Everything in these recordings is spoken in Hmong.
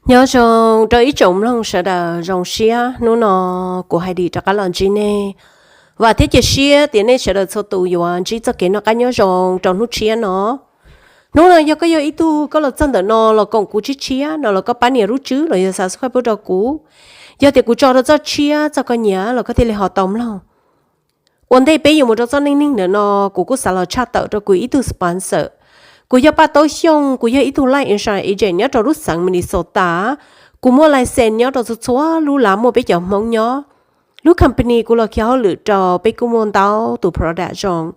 Nyob zoo rau ib tsoom mloog sawv daws, zoo siab hnub no kuv hais dim rov qab los ntsib nej. Vam thiab cia siab tias nej sawv daws txhua tus yuav ntsib txoj kev noj qab nyob zoo rau hnub tshiab no. Hnub no yog koj yog ib tug koj los txog ntawm no los koom kuv tshiab tshiab no los koj pab nias lub tswb los yog subscribe pub rau kuv. Yog tias kuv tso rau txoj tshiab txoj koj nyiam los koj thiaj li ho tau mloog. Ua ntej peb yuav mus rau txoj neej neeg ntawm no, kuv kuj xav los tshaj tawm rau kuv ib tug sponsor. Kuv yog Paj Taub Xyooj, kuv yog ib tug life insurance agent nyob rau lub xeev Minnesota. Kuv muaj license nyob rau txhua txhua lub lav muaj peb cov Hmoob nyob. Lub company kuv los khiav hauj lwm rau peb kuj muaj ntau tus product zoo.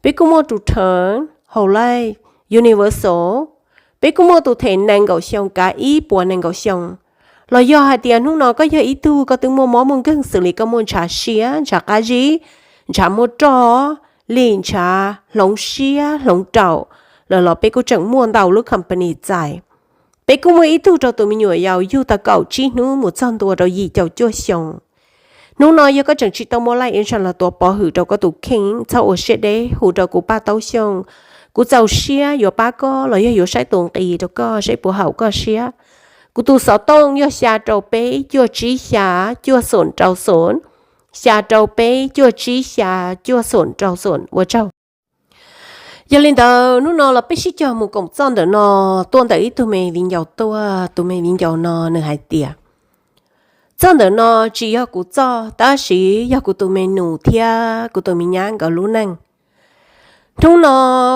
Peb kuj muaj tus term, whole life, universal. Peb kuj muaj tus them nees nkaum xyoo kav ib puas nees nkaum xyoo. Los yog hais tias hnub no koj yog ib tug koj twb muaj mob muaj nkeeg xws li koj muaj ntshav siab, ntshav qab zib, ntshav muaj roj, lim ntshav, hloov siab hloov raum, lawm los peb kuj tseem muaj ntau lub company txais. Peb kuj muaj ib tug rau tus me nyuam yaus yug tau kaum tsib hnub mus txog ntua rau yim caum cuaj xyoo. Hnub no yog koj tseem tsis tau muaj life insurance los tuav pov hwm rau koj tus kheej, txhob ua siab deb, hu rau kuv Paj Taub Xyooj. Kuv txaus siab yuav pab koj los yog yuav saib tus nqi rau koj saib puas haum koj siab. Kuv tus xov tooj yog xya rau peb cuaj tsib xya cuaj xoom rau xoom, xya rau peb cuaj tsib xya cuaj xoom rau xoom, ua tsaug. Yog li ntawd hnub no los peb sib cog mus koom txoj ntawm no, tuaj ntawm ib tug me viv ncaus tuaj, tus me viv ncaus no nws hais tias, txoj ntawm no tsis yog kuv txoj tab sis yog kuv tus me nus thiab kuv tus me nyab nkawd lub neej. Hnub no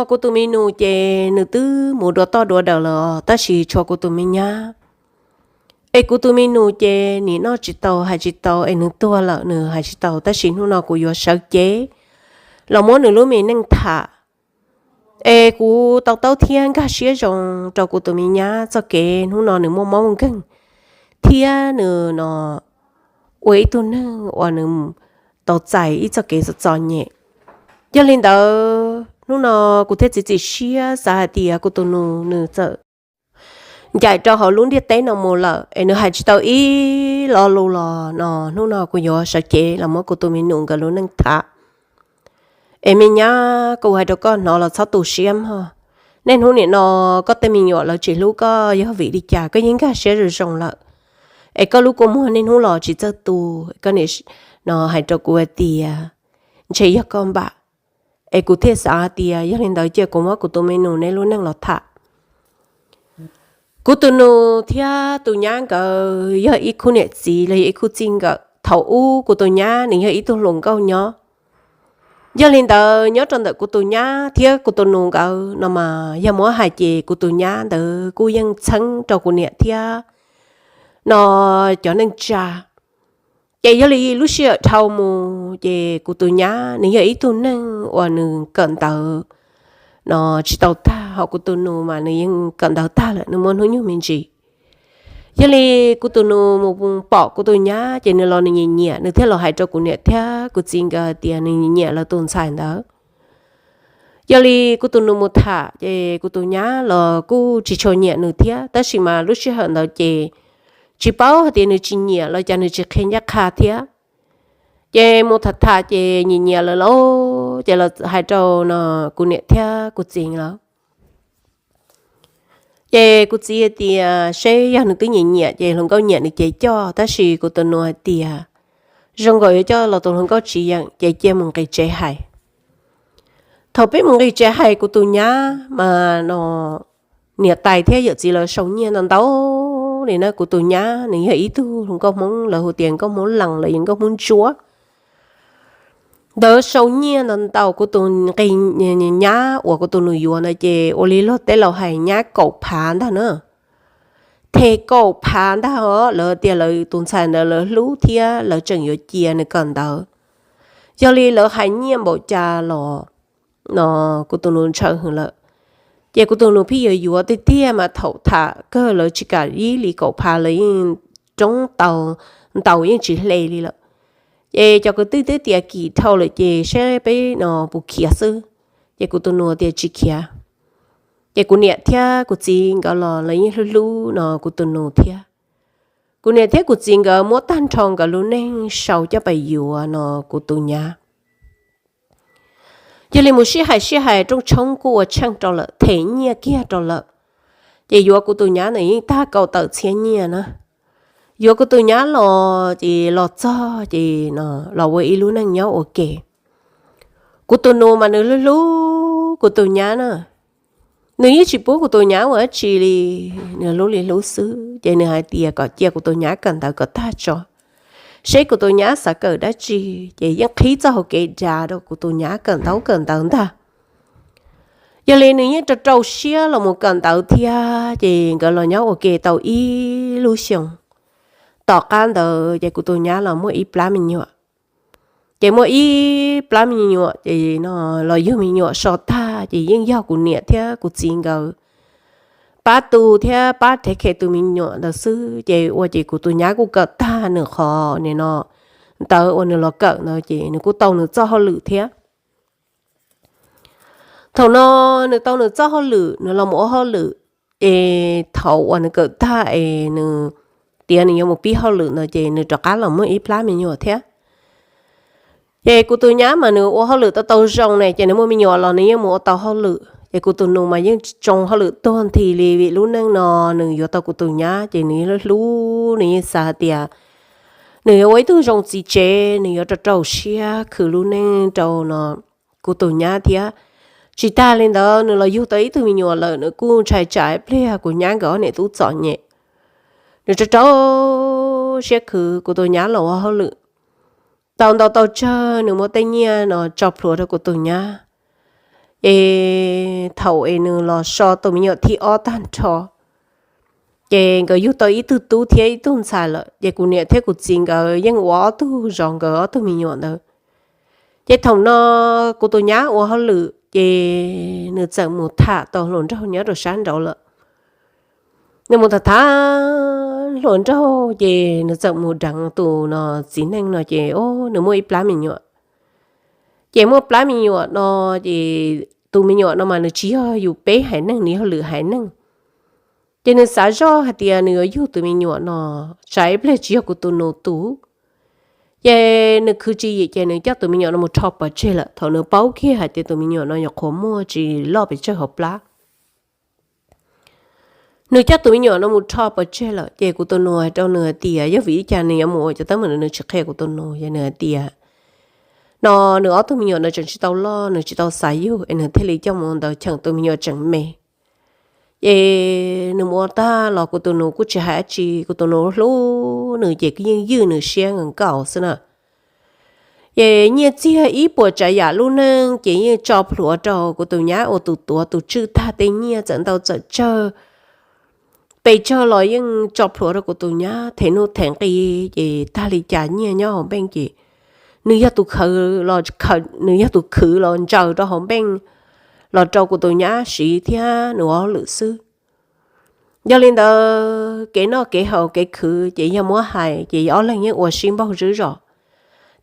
kuv tus me nus ces nws twb mus dua toj dua daws lawm tab sis tshuav kuv tus me nyab. Es kuv tus me nus ces nim no tsis tau hais tsis tau es nws tuag lawm nws hais tsis tau tab sis hnub no kuv yuav sawv cev los muab nws lub me neej tham. Es kuv to taub thiab nkag siab zoo rau kuv tus me nyab txoj kev hnub no nws muaj mob muaj nkeeg thiab nws no ua ib tug neeg uas nws tau txais ib txoj kev txom txom nyem. Yog li ntawd hnub no kuv thiaj txiav txim siab xav hais tias kuv tus nus nws txawm ncaim rau hauv lub ntiaj teb no mus lawm es nws hais tsis tau ib lo lus los no hnub no kuv yuav sawv cev los muab kuv tus me nus nkawd lub neej tham. Es me nyab, kuv hais rau koj hnov los txhob tu siab mog. Niaj hnub nim no koj tej me nyuam lawv tsis hlub koj yog vim li cas? Koj yeej nkag siab zoo zoo lawm, es koj lub kua muag niaj hnub los tsis txawj tu. Koj niam no hais rau kuv hais tias ntshe yog koj npam, es kuv thiaj xav hais tias yog li ntawd cia kuv muab kuv tus me nus neb lub neej los tham. Kuv tus nus thiab tus nyab nkawd yog ib khub niam txiv los yog ib khub txij nkawm. Thaum ub kuv tus nyab nws yog ib tug hluas nkauj nyob. Yog li ntawd nyob rau ntawm kuv tus nyab thiab kuv tus nus nkawd no mas yog muab hais ces kuv tus nyab ntawd kuj yeej txheeb rau kuv niam thiab no cov neej tsa. Ces yog li lub sij hawm dhau mus ces kuv tus nyab nws yog ib tug neeg uas nws kawm ntawv no tsis tau tag, ho kuv tus nus mas nws yeej kawm ntawv tag lawm, nws muaj hnub nyoog me ntsis. Yog li kuv tus nus mus pom kuv tus nyab ces nws los nws nyiam nyiam, nws thiaj los hais rau kuv niam thiab kuv txiv nkawd hais tias nws nyiam nyiam lawv tus ntxhais ntawd. Yog li kuv tus nus mus tham ces kuv tus nyab los kuj tsis tshua nyiam nws thiab, tab sis mas lub sij hawm ntawd ces tsis paub hais tias nws tsis nyiam los cas nws tsis qhia ncaj qha thiab. Ces mus tham tham ces nyiam nyiam lawm lauj, ces los hais rau no kuv niam thiab kuv txiv lawm. Ces kuv txiv hais tias seb yog nws twb nyiam nyiam ces hluas nkauj nyiam nws ces coj, tab sis kuv tus nus hais tias zoo nkaus yuav coj los tus hluas nkauj tsis yeem ces cia mus nqis tsev hais. Thaum peb mus nqis tsev hais kuv tus nyab mas no niam tais thiab yawm txiv lawv sau nyiaj ntau ntau li na. Kuv tus nyab nws yog ib tug hluas nkauj Hmoob, lawv hu tias nkauj Hmoob Lees los yog nkauj Hmoob Ntsuab. Ntawd sau nyiaj ntau ntau, kuv tus nqi nyab uas kuv tus nus yuav ntawd ces ua li luag tej laus hais nyab kaum phav ntag na. Them kaum phav ntag os, lawv tias lawv tus ntxhais ntawd lawv hlub thiab lawv tseem yuav cia nws kawm ntawv. Yog li lawv hais nyiaj npaum cas los no kuv tus nus ntshaw hwv lawm. Ces kuv tus nus pheej yuav yuav tiag tiag mas thaum tham kawg lawv tsis kam ib li kaum phav, lawv yeej roob tau ntaus yeej tsis hle li lawm. Ces cov kwv tij twb tias kim dhau lawm ces seb peb no puas khiav xwb. Ces kuv tus nus tias tsis khiav. Ces kuv niam thiab kuv txiv nkawd los lawv yeej hlub hlub no kuv tus nus thiab. Kuv niam thiab kuv txiv nkawd muab tag nrho nkawd lub neej sau coj pais yuav no kuv tus nyab. Yog li mus sib hais sib hais rooj tshoob kuj ua tsheej rau lawm, them nyiaj kiag rau lawm. Ces yuav kuv tus nyab ntawd yeej tag kaum tawm txhiab nyiaj na. Yuav kuv tus nyab los ces los txog ces no los ua ib lub neej nyob ua ke. Kuv tus nus mas nws hlub hlub kuv tus nyab na, nws yeej tsis pub kuv tus nyab ua dab tsi li, nws hlub li hlub xwb. Ces nws hais tias kom cia kuv tus nyab kawm ntawv kom tag tso, seb kuv tus nyab xav kawm dab tsi, ces yeej qhib txoj hauv kev dav rau kuv tus nyab kawm ntaub kawm ntawv ntag. Yog li nws yeej rau rau siab los mus kawm ntawv thiab, ces nkawd los nyob ua ke tau ib lub xyoos. Tom qab ntawd ces kuv tus nyab los muaj ib plab me nyuam. Ces muaj ib plab me nyuam ces no los yug me nyuam so tag ces yeej yog kuv niam thiab kuv txiv nkawd pab tu thiab pab thev khe tus me nyuam ntawd xwb. Ces ua ces kuv tus nyab kuj kawm tag nws qhov nim no ntawv uas nws los kawm ntawd ces nws kuj tau nws txoj hauj lwm thiab. Thaum no nws tau nws txoj hauj lwm, nws los mus ua hauj lwm, es thaum uas nws kawm tag es nws tias nws yuav mus pib hauj lwm ntawd ces nws rov qab los muaj ib plab me nyuam thiab. Ces kuv tus nyab mas nws ua hauj lwm tau tau zoo ne ces nws muaj me nyuam los nws yeej mus ua tau hauj lwm. Ces kuv tus nus mas yeej tsoo hauj lwm tuag nthi li vim lub neej no nws yuav tau kuv tus nyab ces nws yeej hlub hlub, nws yeej xav hais tias nws yuav ua ib tug zoo txiv tsev, nws yuav rau rau siab khwv lub neej rau no kuv tus nyab thiab. Tsis tag li ntawd nws los yug tau ib tug me nyuam lawm nws kuj ntshai tsam ib pliag kuv nyab nkawd ob niam tub txom nyem. Nws rau rau siab khwv kuv tus nyab los ua hauj lwm, tau ntau tau tsawg nws muab tej nyiaj no tso plhuav rau kuv tus nyab. Es thaum es nws los so tus me nyuam thib ob tag nrho, ces nkawd yug tau ib tug tub thiab ib tug ntxhais lawm ces kuv niam thiab kuv txiv nkawd yeej ua ob tug zov nkawd ob tug me nyuam ntawd. Ces thaum no kuv tus nyab ua hauj lwm ces nws txawm mus tham tau hluas nraug nyob rau sab nraud lawm. Nws mus tham tham hluas nraug ces nws txawm mus deev tus no txiv neej no ces o nws muaj ib plab me nyuam. Ces muaj plab me nyuam no ces tus me nyuam no mas nws tsis yog yus peb haiv neeg, nws yog lwm haiv neeg. Ces nws xav zoj hais tias nws yuav yug tus me nyuam no, tsam ib pliag tsis yog kuv tus nus tus. Ces nws khwv tswv yim ces nws coj tus me nyuam no mus rho pov tseg lawm thaum nws paub kiag hais tias tus me nyuam no nyuam qhuav muaj tsis loj pes tsawg hauv plab. Nws coj tus me nyuam no mus rho pov tseg lawm ces kuv tus nus hais rau nws hais tias yog vim li cas nws yuav mus ua cov teeb meem no, nws tsis qhia kuv tus nus. Ces nws hais tias no nws ob tug me nyuam no tseem tsis tau loj, nws tsis tau xav yug es nws thiaj li coj mus ntawd cheem tus me nyuam tseem me. Ces nws mus ua tag los kuv tus nus kuj tsis hais dab tsi, kuv tus nus hlub nws ces kuj yeej ywj nws siab nkaus xwb na. Ces nyiaj txiag ib puas tsav yam lub neej ces yeej tso plhuav rau kuv tus nyab ua tus tuav tus tswj tag, tej nyiaj txawm ntau txawm tsawg pes tsawg los yeej tso plhuav rau kuv tus nyab them nuj them nqi. Ces tag li cas nyiaj nyob hauv npeej ces nws yog tus khwv los, nws yog tus khwv los ntsaws rau hauv npeej los rau kuv tus nyab siv thiab nws ua hauj lwm xwb. Yog li ntawd kev noj kev haus kev khwv ces yog muab hais ces ob leeg yeej ua sib npaug zwb zos.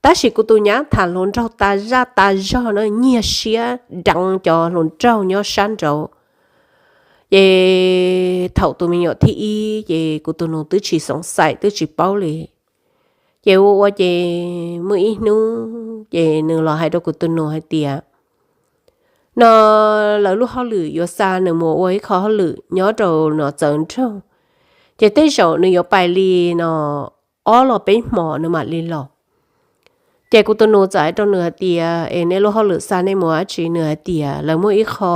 Tab sis kuv tus nyab tham hluas nraug tas zaj tas zog na, nyiag siab deev cov hluas nraug nyob sab nraud. Ces thaum tus me nyuam thib ib ces kuv tus nus twb tsis xoov xaim twb tsis paub li. Ces ua ua ces muaj ib hnub ces nws los hais rau kuv tus nus hais tias no lawv lub hauj lwm yuav xa nws mus ua ib qho hauj lwm nyob rau no txawv nroog, ces tej zaum nws yuav pais li no ob los peb hmos nws mam li los. Ces kuv tus nus txawm hais rau nws hais tias es nej lub hauj lwm xa nej mus dab tsi? Nws hais tias lawv muaj ib qho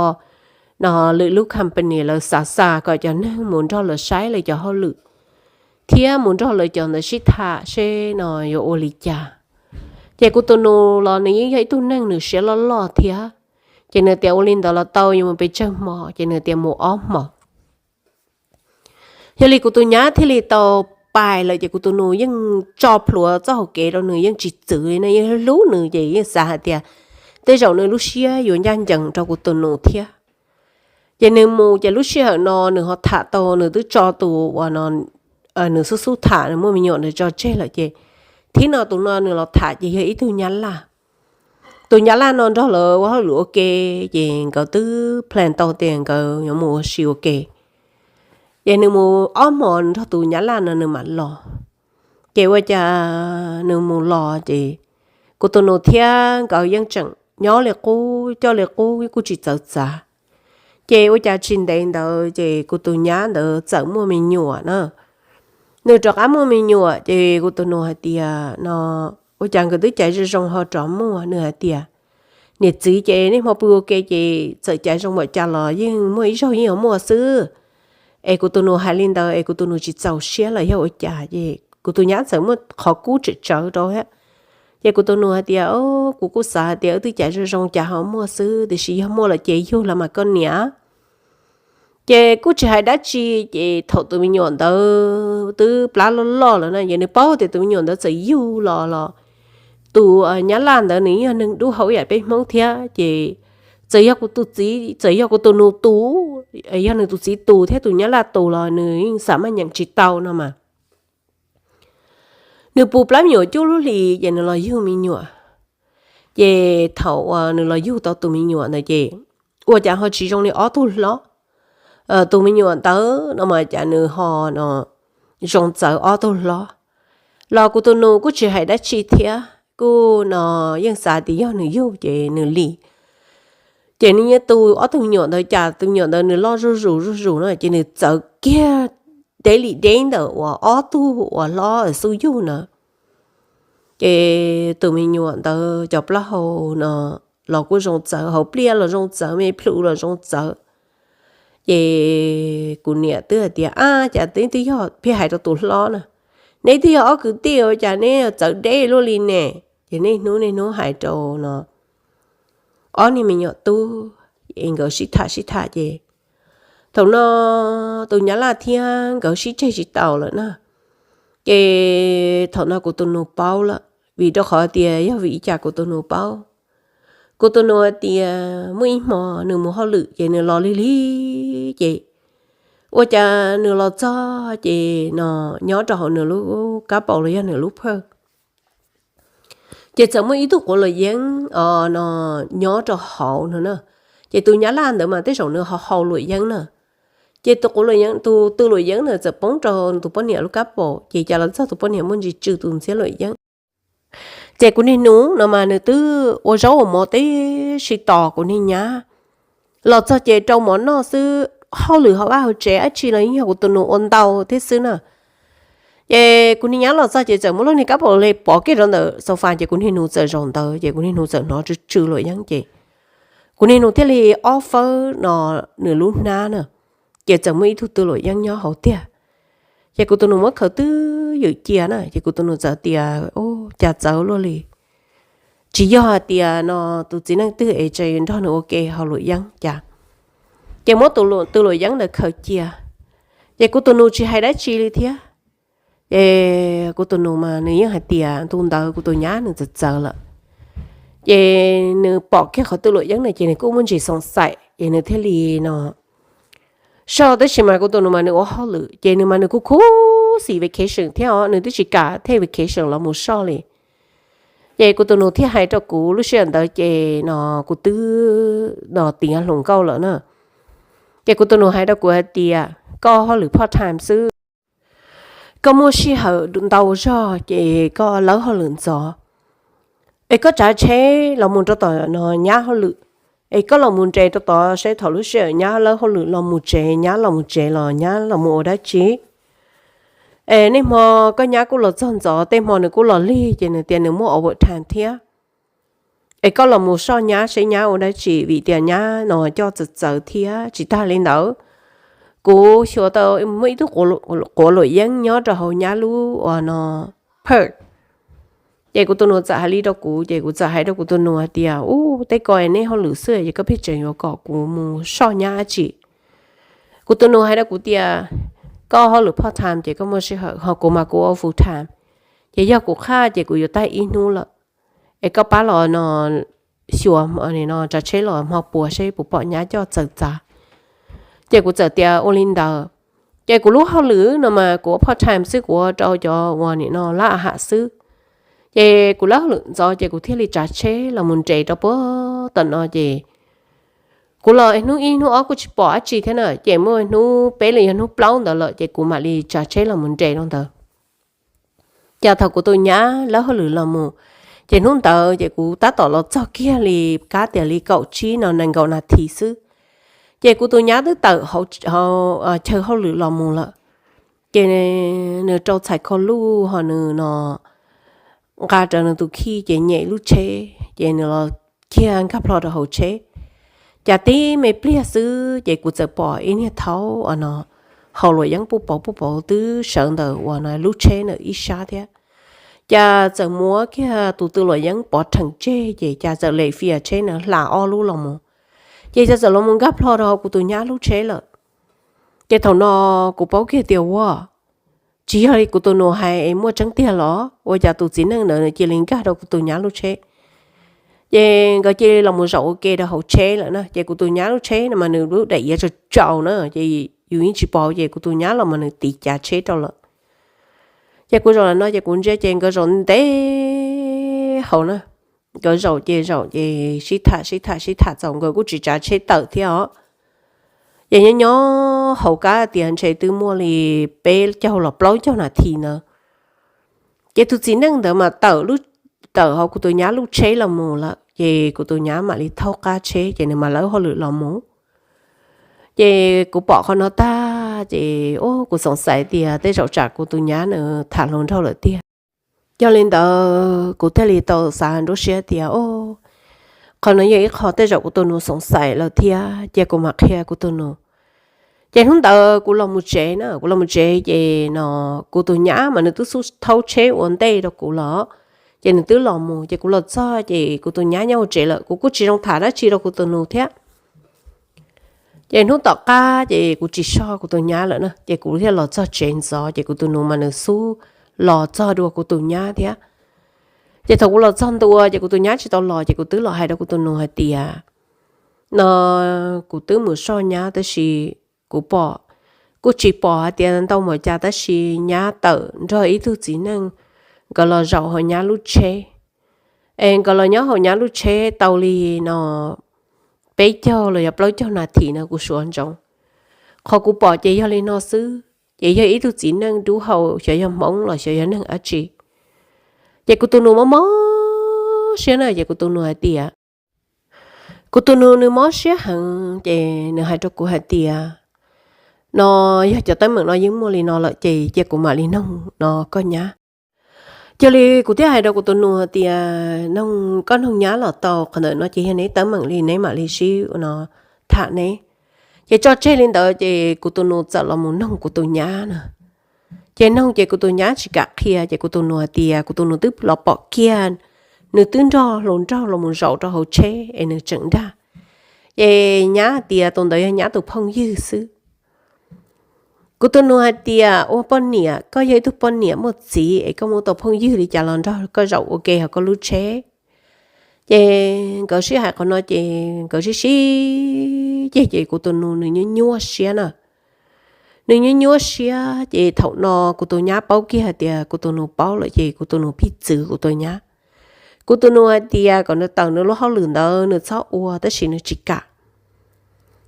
no lwm lub company lawv xav xa kom cov neeg mus nrog lawv saib lawv cov hauj lwm thiab mus nrog lawv cov ntawd sib tham seb no yuav ua li cas. Ces kuv tus nus los nws yeej yog ib tug neeg nws siab loj loj thiab, ces nws tias ua li ntawd los tau, yuav mus pes tsawg hmo? Ces nws tias mus ob hmos. Yog li kuv tus nyab thiaj li tau pais lawm ces kuv tus nus yeej tso plhuav txoj hauv kev rau nws yeej tsis txwv li na, yeej hlub nws ces yeej xav hais tias tej zaum nws lub siab yuav ncaj ncees rau kuv tus nus thiab. Ces nws mus ces lub sij hawm no nws ho tham tau, nws twb tso tus uas no nws xub xub tham nws muaj me nyuam nws tso tseg lawm ces thib no tus no nws los tham ces yog ib tug nyab laj. Tus nyab laj no nrog lawv ua hauj lwm ua ke, ces nkawd twb plan tau tias nkawd yuav mus ua si ua ke. Ces nws mus ob hmos nrog tus nyab laj no nws mam los. Ces ua cas nws mus los ces kuv tus nus thiab nkawd yeej tseem nyob li qub coj li qub kuj tsis txawv txav. Ces ua cas tsis ntev ntawd ces kuv tus nyab ntawd txawm muaj me nyuam na. Nws rov qab muaj me nyuam ces kuv tus nus hais tias no, ua cas nkawd twb caiv zoo zoo ho rov muaj? Nws hais tias, niam txiv ces nej hmo pw ua ke ces txawm caiv zoo npaum cas los yeej muaj ib zaug yeej yuav muaj xwb. Es kuv tus nus hais li ntawd es kuv tus nus tsis txaus siab los yog ua cas ces kuv tus nyab txawm muaj qhov kub tsawm tsawv rau thiab. Ces kuv tus nus hais tias, o, kuv kuj xav hais tias wb twb caiv zoo zoo cas ho muaj xwb, tiam sis yog muaj lawm ces yug los mas koj niam. Ces kuj tsis hais dab tsi, ces thaum tus me nyuam ntawd twb plab loj loj lawm na, ces nws paub tias tus me nyuam ntawd txawm yug los los tus nyab laj ntawd nws yog neeg dub hau ib yam peb Hmoob thiab, ces txawm yog kuv tus txiv, txawm yog kuv tus nus tus, yog nws tus txiv tus thiab tus nyab laj tus los nws yeej xam maj nyeem tsis tau no mas. Nws pus plab me nyuam cuaj lub hlis ces nws los yug me nyuam. Ces thaum uas nws los yug tau tus me nyuam ntawd ces ua cas ho tsis zoo li ob tug hlob. Tus me nyuam ntawd no mas cas nws ho no zoo txawv ob tug hlob. Los kuv tus nus kuj tsis hais dab tsi thiab, kuj no yeej xav tias yog nws yug ces nws li. Ces nws nyob tu ob tug me nyuam ntawd, cas tus me nyuam ntawd nws loj zuj zus zuj zus no ces nws txawv kiag deb li deb ntawm uas ob tug uas hlob xub yug na. Ces tus me nyuam ntawd cov plaub hau no los kuj zoo txawv, hauv pliaj los zoo txawv, me plhu los zoo txawv. Ces kuv niam twb hais tias, ab, cas neb twb yog, pheej hais rau tus hlob na, neb twb yog ob kwv tij ua cas neb txawv deb luaj li ne? Ces niaj hnub niaj hnub hais rau no ob niag me nyuam tub, es nkawd sib tham sib tham ces thaum no tus nyab laj thiab nkawd sib tseg tsis taus lawm na. Ces thaum no kuv tus nus paub lawm, vim rau qhov tias yog vim li cas kuv tus nus paub. Kuv tus nus hais tias muaj ib hmo nws mus hauj lwm ces nws los lig lig ces ua cas nws los txog ces no nyob rau hauv nws lub kab paus los yog nws lub phawj, ces txawm muaj ib tug quav luam yeeb os no nyob rau hauv no na. Ces tus nyab laj ntawd mas tej zaum nws ho hau luam yeeb na. Ces tus quav luam yeeb, tus tw luam yeeb ntawd txawm poob rau tus poj niam lub kab paus ces cas los txog tus poj niam muaj ntsis tsw tus ntxhiab luam yeeb. Ces kuv niag nus no mas nws twb ua zaub ua mov tib si tos kuv niag nyab los txog ces rau mov noj xwb, hauj lwm hauv vaj hauv tsev dab tsi los yeej yog kuv tus nus ua ntau thiab xwb na. Ces kuv niag nyab los txog ces txawm muab lub niag kab paus le pov kiag rau ntawm sofa ces kuv niag nus txawm zaum ntawd ces kuv niag nus txawm hnov tsw tsw luam yeeb ces kuv niag nus thiaj li ob fawb no nws lub hnab na, ces txawm muaj ib tug tw luam yeeb nyob hauv tiag. Ces kuv tus nus muab khaws twb ywm cia na ces kuv tus nus txawm tias, u, cas txawv luaj li, tsis yog hais tias no tus txiv neej twg es tseem nrog nws ua ke hau luam yeeb cas. Ces muab tus tw luam yeeb ntawd khaws cia, ces kuv tus nus tsis hais dab tsi li thiab. Ces kuv tus nus mas nws yeej hais tias ntu ntawd kuv tus nyab nws txawv txawv lawm. Ces nws pom kiag qhov tw luam yeeb na ces nws kuj muaj ntsis xoom xaim ces nws thiaj li no soj, tab sis mas kuv tus nus mas nws ua hauj lwm ces nws mas nws kuj khuv xim vacation thiab os, nws twb tsis kam thej vacation los mus soj li. Ces kuv tus nus thiaj hais rau kuv, lub sij hawm ntawd ces no kuv twb no tiav hluas nkauj lawm na. Ces kuv tus nus hais rau kuv hais tias koj hauj lwm part time xwb, koj muaj sij hawm ntau zog ces koj lawb hauj lwm ntxov, es koj tsav tsheb los mus rau tom no nyab hauj lwm, es koj los mus nres rau tod seb thaum lub sij hawm nyab lawb hauj lwm los mus tsev, nyab los mus tsev los nyab los mus ua dab tsi. Es niaj hmo koj nyab kuj los txog ntxov, tej hmo nws kuj los lig ces nws tias nws muaj overtime thiab. Es koj los mus soj nyab seb nyab ua dab tsi vim tias nyab no coj txawv txawv thiab. Tsis tag li ntawd, kuv xyuas tau muaj ib tug quav luam yeeb nyob rau hauv nyab lub uas no perk. Ces kuv tus nus txawm hais li rau kuv ces kuv txawm hais rau kuv tus nus hais tias, u, tej ko neb hauj lwm xwb ces koj pheej tseem yuav kom kuv mus soj nyab dab tsi? Kuv tus nus hais rau kuv tias koj hauj lwm part time ces koj muaj sij hawm, ho kuv mas kuv ua full time, ces yog kuv qhaj ces kuv yuav tag ib hnub lawm. Es koj pab los no xyuas no tsav tsheb los hmo puas seb puas pom nyab coj txawv txav. Ces kuv txawm tias ua li ntawd. Ces kuv lub hauj lwm no mas kuv ua part time xwb, kuv ua rau cov uas nim no lab a ham xwb. Ces kuv lawb hauj lwm ntxov ces kuv thiaj li tsav tsheb los mus nres rau puag tom no ces kuv los hnub ib hnub ob kuj tsis pom dab tsi thiab na, ces muaj hnub peb los yog hnub plaub ntawd lawm ces kuv mam li tsav tsheb los mus nres rau ntawd. Ces thaum kuv tus nyab lawb hauj lwm los mus, ces hnub ntawd ces kuv tab tom los txog kiag li kab tias li kaum tsib no nees nkaum nas this xwb. Ces kuv tus nyab twb tawm hauv chaw hauj lwm los mus lawm, ces nws rau txhais khau luj ho nws no nqa rawv nws tus khij ces nyem lub tsheb ces nws los kiag nkag plho rau hauv tsheb. Cas tib me pliag xwb ces kuv txawm pom ib niag thaub no haus luam yeeb puj pauv puj pauv twb sawv ntawm uas no lub tsheb ntawm ib sab thiab. Cas txawm muab kiag tus tw luam yeeb pov rheem tseg ces cas txawm lem fias tsheb na hla ob lub los mus, ces cas txawm los mus nkag plho rau hauv kuv tus nyab lub tsheb lawm. Ces thaum no kuv paub kiag tias ua tsis yog li kuv tus nus hais es muaj tseeb tiag los ua cas tus txiv neej ntawd cia li nkag rau kuv tus nyab lub tsheb. Ces nkawd cia li los mus zaum ua ke rau hauv tsheb lawm na, ces kuv tus nyab lub tsheb no mas nws lub daim iav tsaus tsaus na, ces yus yeej tsis pom ces kuv tus nyab los mas nws tiv cav tsheb rau lawm. Ces kuv zaum no ces kuv ntsia ces nkawd zaum ntev hauv na, nkawd zaum ces zaum ces sib tham sib tham sib tham txaus nkawd kuj tsis tsav tsheb tawm thiab os. Ces nyob nyob hauv kab tias ntshe twb muaj li peb caug los plaub caug nas this ntawd, ces tus txiv neej ntawd mas tawm lub, tawm hauv kuv tus nyab lub tsheb los mus lawm, ces kuv tus nyab mam li thaub qab tsheb ces nws mam lawb hauj lwm los mus. Ces kuv pom qhov no tag ces kuv xoom xaiv tias tej zaum tsam kuv tus nyab nws tham hluas nraug lawm tiag. Yog li ntawd kuv thiaj li tau xav nruab siab tias o, qhov no yog ib qho tej zaum kuv tus nus xoom xaiv lawm thiab, cia kuv mam qhia kuv tus nus. Ces hnub ntawd kuv los mus tsev na, kuv los mus tsev ces no kuv tus nyab mas nws twb xub thaub tsheb ua ntej rau kuv los, ces nws twb los mus ces kuv los txog ces kuv tus nyab nyob hauv tsev lawm, kuv kuj tsis zoo tham dab tsi rau kuv tus nus thiab. Ces hnub tom qab ces kuv tsis soj kuv tus nyab lawm na, ces kuv thiaj los txog tsev ntxov ces kuv tus nus mas nws xub los txog dua kuv tus nyab thiab. Ces thaum kuv los txog ntua ces kuv tus nyab tsis tau los ces kuv twb los hais rau kuv tus nus hais tias no kuv twb mus soj nyab tab sis kuv pom, kuj tsis pom hais tias ntau npaum cas tab sis nyab tawm nrog ib tug txiv neej, nkawd los zaum hauv nyab lub tsheb, es nkawd los nyob hauv nyab lub tsheb tau li no peb caug los yog plaub caug nas this no kuv suav ntsoov. Qhov kuv pom ces yog li no xwb, ces yog ib tug txiv neej dub hau xyov yog Hmoob los xyov yog neeg dab tsi. Ces kuv tus nus mob mob siab na ces kuv tus nus hais tias, kuv tus nus nws mob siab heev ces nws hais rau kuv hais tias no yog cov teeb meem no yeej muaj li no lawm ces cia kuv mam li noog no koj nyab. Cia li kuv thiaj hais rau kuv tus nus hais tias noog, koj noog nyab los tau, qhov ntawm no ces yog neb teeb meem li neb mam li sib no tham neb. Ces tso tseg li ntawd ces kuv tus nus txawm los mus noog kuv tus nyab na. Ces noog ces kuv tus nyab tsis kam qhia ces kuv tus nus hais tias kuv tus nus twb los pom kiag, nws twb nrog hluas nraug los mus zaum rau hauv tsheb es nws tseem dag. Ces nyab hais tias tus ntawd yog nyab tus phooj ywg xwb. Kuv tus nus hais tias ua poj niam, koj yog ib tug poj niam muaj txiv es koj muaj tau phooj ywg li cas los nrog koj zaum ua ke hauv koj lub tsheb. Ces nkawd sib hais qhov no ces nkawd sib sib ceg ces kuv tus nus nws nyuaj nyuaj siab na. Nws nyuaj nyuaj siab ces thaum no kuv tus nyab paub kiag hais tias kuv tus nus paub lawm ces kuv tus nus pib txwv kuv tus nyab. Kuv tus nus hais tias kom nws tawm nws lub hauj lwm ntawd nws txhob ua tab sis nws tsis kam.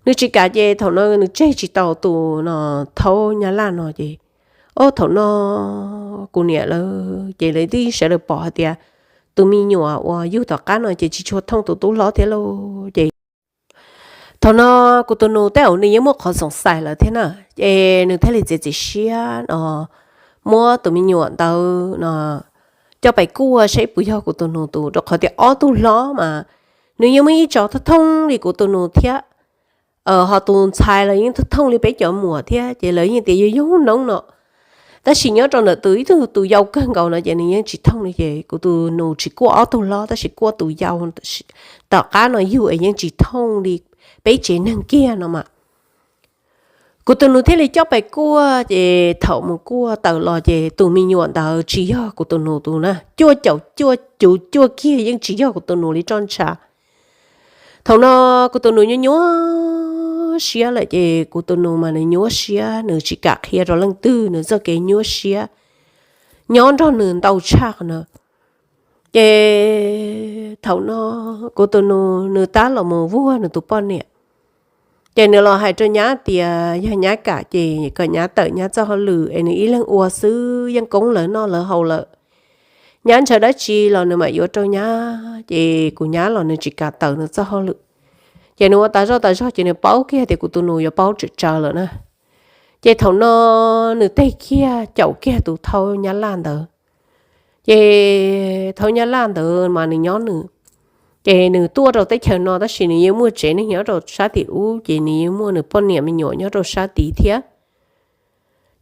Nws tsis kam ces thaum no nws tseg tsis tau tus no thaub nyab laj no ces, o thaum no kuv niam lawv ces lawv twb sawv daws pom hais tias tus me nyuam uas yug tom qab no ces tsis tshua thooj tus tub hlob thiab lauj ces thaum no kuv tus nus tej zaum nws yeej muaj qhov xoom xais lawm thiab na, ces nws thiaj li txiav txim siab no muab tus me nyuam ntawd no coj pais kuaj seb puas yog kuv tus nus tus, rau qhov tias ob tug hlob mas nws yeej muaj ib tso thooj thooj li kuv tus nus thiab. Ho tus ntxhais los yeej thooj thooj li peb cov muam thiab ces lawv yeej tias yog yoog noob no. Tab sis nyob rau ntawm tus ib tug tus yau kawg nkaus no ces nws yeej tsis thooj li ces kuv tus nus tsis kuaj ob tug hlob tab sis kuaj tus yau tom qab no yug es yeej tsis thooj li peb tsev neeg kiag no mas. Kuv tus nus thiaj li coj pais kuaj ces thaum mus kuaj tawm los ces tus me nyuam ntawd tsis yog kuv tus nus tus na, cuaj caum cuaj cuv cuaj kiag yeej tsis yog kuv tus nus li roj ntsha. Thaum no kuv tus nus nyuaj nyuaj siab lawm ces kuv tus nus mas nws nyuaj siab nws tsis kam qhia rau leej twg nws txoj kev nyuaj siab nyob nrog nws ntau tshaj qhov no. Ces thaum no kuv tus nus nws tab los mus vuag nws tus poj niam. Ces nws los hais rau nyab tias yog nyab kam ces kom nyab tawm nyab txoj hauj lwm es nws ib leeg ua xwb yeej koob lawv noj lawv haus lawm. Nyab ntshaw dab tsi los nws mam yuav rau nyab ces kuv nyab los nws tsis kam tawm nws txoj hauj lwm. Ces nws ua tas zoj tas zog ces nws paub kiag tias kuv tus nus yuav paub tsawm tsawv lawm na. Ces thaum no nws teg kiag caum kiag tus thaub nyab laj ntawd. Ces thaub nyab laj ntawd mas nws nyob nws, ces nws tuaj rau teb chaws no tab sis nws yeej muaj tsev neeg nyob rau sab tim ub, ces nws yeej muaj nws poj niam me nyuam nyob rau sab tid thiab.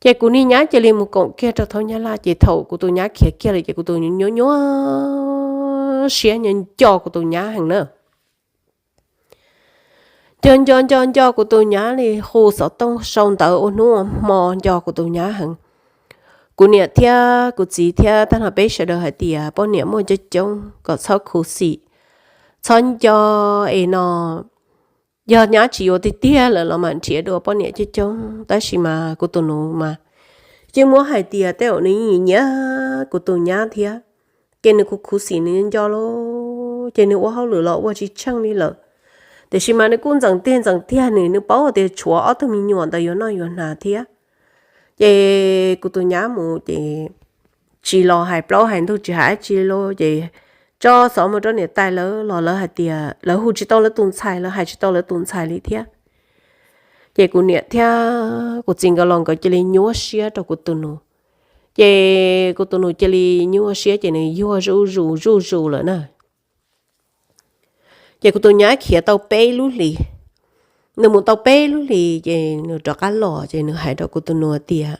Ces kuv niag nyab cia li mus koom kiag rau thaub nyab laj, ces thaum kuv tus nyab khiav kiag lawm ces kuv tus nyab nyuaj nyuaj siab, nco nco kuv tus nyab heev na. Nco nco nco nco kuv tus nyab li hu xov tooj sau ntawv ua hnub ua hmo nco kuv tus nyab heev. Kuv niam thiab kuv txiv thiab tag nrho peb sawv daws hais tias poj niam muaj coob coob kom txhob khuv xim, txhob nco es no, yog nyab tsis yuav tiag tiag lawm los mam nrhiav dua poj niam coob coob, tab sis mas kuv tus nus mas yeej muab hais tias tej zaum nws yeej nyiam kuv tus nyab thiab, ces nws khuv khuv xim nws nco lawm ces nws ua hauj lwm los ua tsis tsheej li lawm. Tiam sis mas nws kuj ntxeev tiag ntxeev tiag, nws nws paub tias tshuav ob tug me nyuam ntawd yuav noj yuav hnav thiab. Ces kuv tus nyab mus ces tsis los hais plaub hais ntug tsis hais dab tsi li, ces tso xov mus rau niam tais lawv los lawv hais tias lawv hu tsis tau lawv tus ntxhais, lawv hais tsis tau lawv tus ntxhais li thiab. Ces kuv niam thiab kuv txiv nkawd los nkawd cia li nyuaj siab rau kuv tus nus. Ces kuv tus nus cia li nyuaj siab ces nws yuag zuj zus zuj zus lawm na. Ces kuv tus nyab khiav tau peb lub hlis, nws mus tau peb lub hlis ces nws rov qab los ces nws hais rau kuv tus nus tias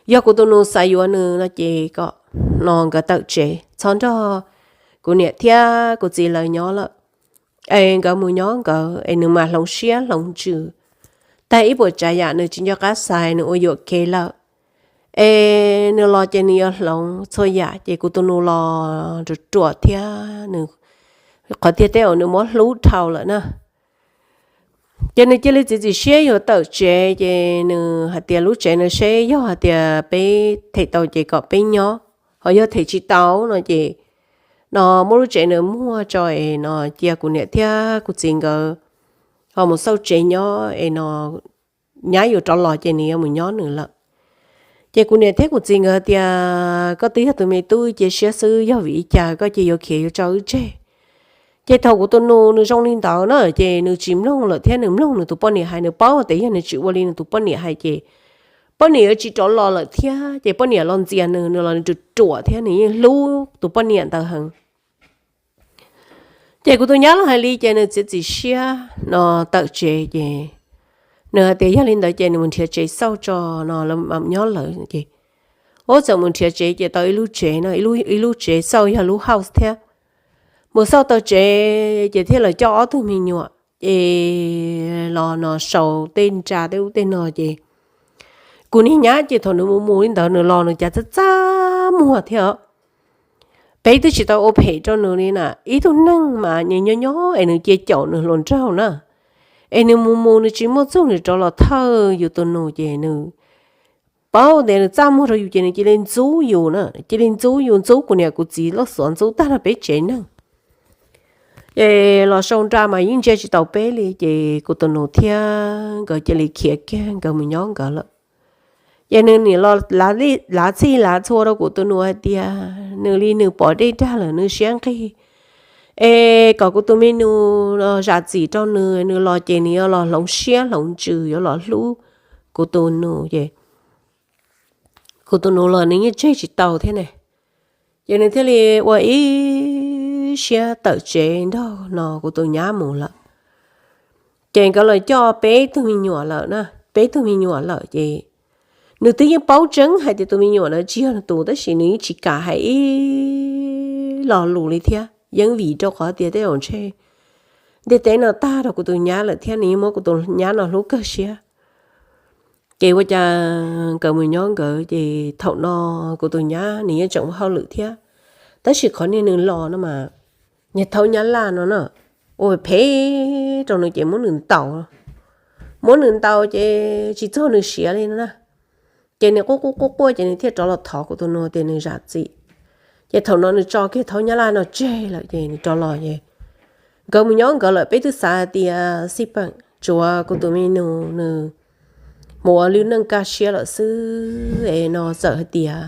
yog kuv tus nus xav yuav nws no ces kom no nkawd tawm tsev txhob nrog kuv niam thiab kuv txiv lawv nyob lawm, es nkawd mus nyob nkawd es nws mam hloov siab hloov ntsws. Tag ib puas tsav yam nws tsis nco qab xaiv, nws ua yuam kev lawm, es nws los ces nws yuav hloov txhua yam. Ces kuv tus nus los ruam ruam thiab nws, qhov tiag tej zaum nws muab hlub dhau lawm na. Ces nws cia li txiav txim siab yuav tawm tsev, ces nws hais tias lub tsev no seb yog hais tias peb them tau ces kom peb nyob, ho yog them tsis tau no ces no muab lub tsev nws muag tso es no cia kuv niam thiab kuv txiv nkawd ho mus xauj tsev nyob es no nyab yuav rov los ces nws yuav mus nyob nws lawm. Ces kuv niam thiab kuv txiv nkawd tias koj twb yog tus me tub cia siab xwb, yog vim li cas koj cia yuav khiav yuav tso wb tseg? Ces thaum kuv tus nus nws zoo li ntawd na ces nws tsis mloog lawm thiab, nws mloog nws tus poj niam hais, nws paub tias yog nws tsis ua li nws tus poj niam hais ces poj niam yuav tsis rov los lawm thiab. Ces poj niam los ntxias nws, nws los nws ruam ruam thiab nws yeej hlub tus poj niam ntawd heev. Ces kuv tus nyab los hais li ces nws txiav txim siab no tawm tsev ces nws hais tias yog li ntawd ces nws mus nrhiav tsev xauj tso no lawv mam nyob lawv ces ub txawm mus nrhiav tsev ces tau ib lub tsev no, ib lub tsev xauj yog lub house thiab. Mus xauj tau tsev ces thiaj los coj ob tug me nyuam ces los no sau tej nra tej ub tej no ces kuv niag nyab ces thaum nws mus mus li ntawd nws los nws cas txaj txaj muag thiab os. Peb twb tsis tau ua phem rau nws li na, ib tug neeg mas nws nyob nyob es nws cia caum nws hluas nraug na, es nws mus mus nws tsis muaj txuj nws rov los thawj yus tus nus ces nws paub tias nws txaj muag rau yus ces nws cia li ntxub yus na, cia li ntxub yus, ntxub kuv niam kuv txiv loj xuav ntxub tag nrho peb tsev neeg. Ces los sau nra mas yeej ntsia tsis tau peb li ces kuv tus nus thiab nkawd cia li khiav kiag nkawd mus nyob nkawd lawm. Ces nws nim los lav txhij lav txhua rau kuv tus nus hais tias nws li nws pom dej dag lawm nws siab nqig, es kom kuv tus me nus zam txim rau nws, nws los ces nws yuav los hloov siab hloov ntsws yuav los hlub kuv tus nus ces kuv tus nus los nws yeej tseg tsis tau thiab ne. Ces nws thiaj li ua ib siab tawm tsev nrog no kuv tus nyab mus lawm. Ces nkawd los coj peb tug me nyuam lawm na, peb tug me nyuam lawm ces nws twb yeej paub tseeb hais tias tus me nyuam ntawd tsis yog nws tus tab sis nws yeej tsis kam hais ib lo lus li thiab, yeej vim rau qhov tias tej zaum ntshe ntiaj teb no tag rau kuv tus nyab lawm thiab nws yeej muab kuv tus nyab no hlub kawg siab. Ces ua cas nkawd mus nyob nkawd ces thaum no kuv tus nyab nws yeej tseem ua hauj lwm thiab, tab sis qhov niag nws los no mas niag thaub nyab laj no na, ua phem rau nws ces muab nws ntaus, muab nws ntaus ces tsis txog nws siav li no na. Ces nws quaj quaj quaj quaj ces nws thiaj rov los thov kuv tus nus tias nws zam txim. Ces thaum no nws tso kiag thaub nyab laj no tseg lawm ces nws rov los es nkawd mus nyob nkawd lawm, peb twb xav hais tias xij peem tsuav kuv tus me nus nws mus ua lub neej kaj siab lawm xwb es no txawm hais tias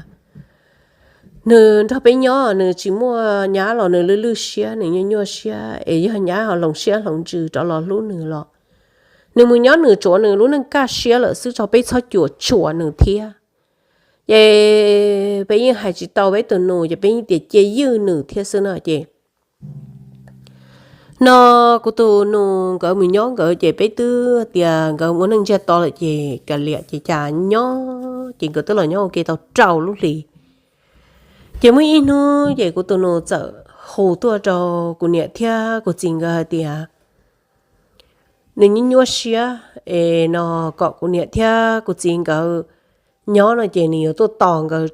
nws nrog peb nyob, nws tsis muaj nyab los nws lwj lwj siab, nws nyuaj nyuaj siab, es yog nyab ho hloov siab hloov ntsws rov los hlub nws los nws mus nyob nws tsuav nws lub neej kaj siab lawm xwb, tso peb txhob cuam tshuam nws thiab. Ces peb yeej hais tsis tau peb tus nus, ces peb yeej tias cia ywj nws thiab xwb no ces no kuv tus nus nkawd mus nyob nkawd ces peb twb tias nkawd ua neej ntsiag to lawm ces kav liam ces cas nyob ces nkawd twb los nyob ua ke tau rau lub hlis. Ces muaj ib hnub ces kuv tus nus txawm hu tuaj rau kuv niam thiab kuv txiv nkawd hais tias nws nyuaj nyuaj siab es no kom kuv niam thiab kuv txiv nkawd nyob no ces nws yuav tuaj tos nkawd,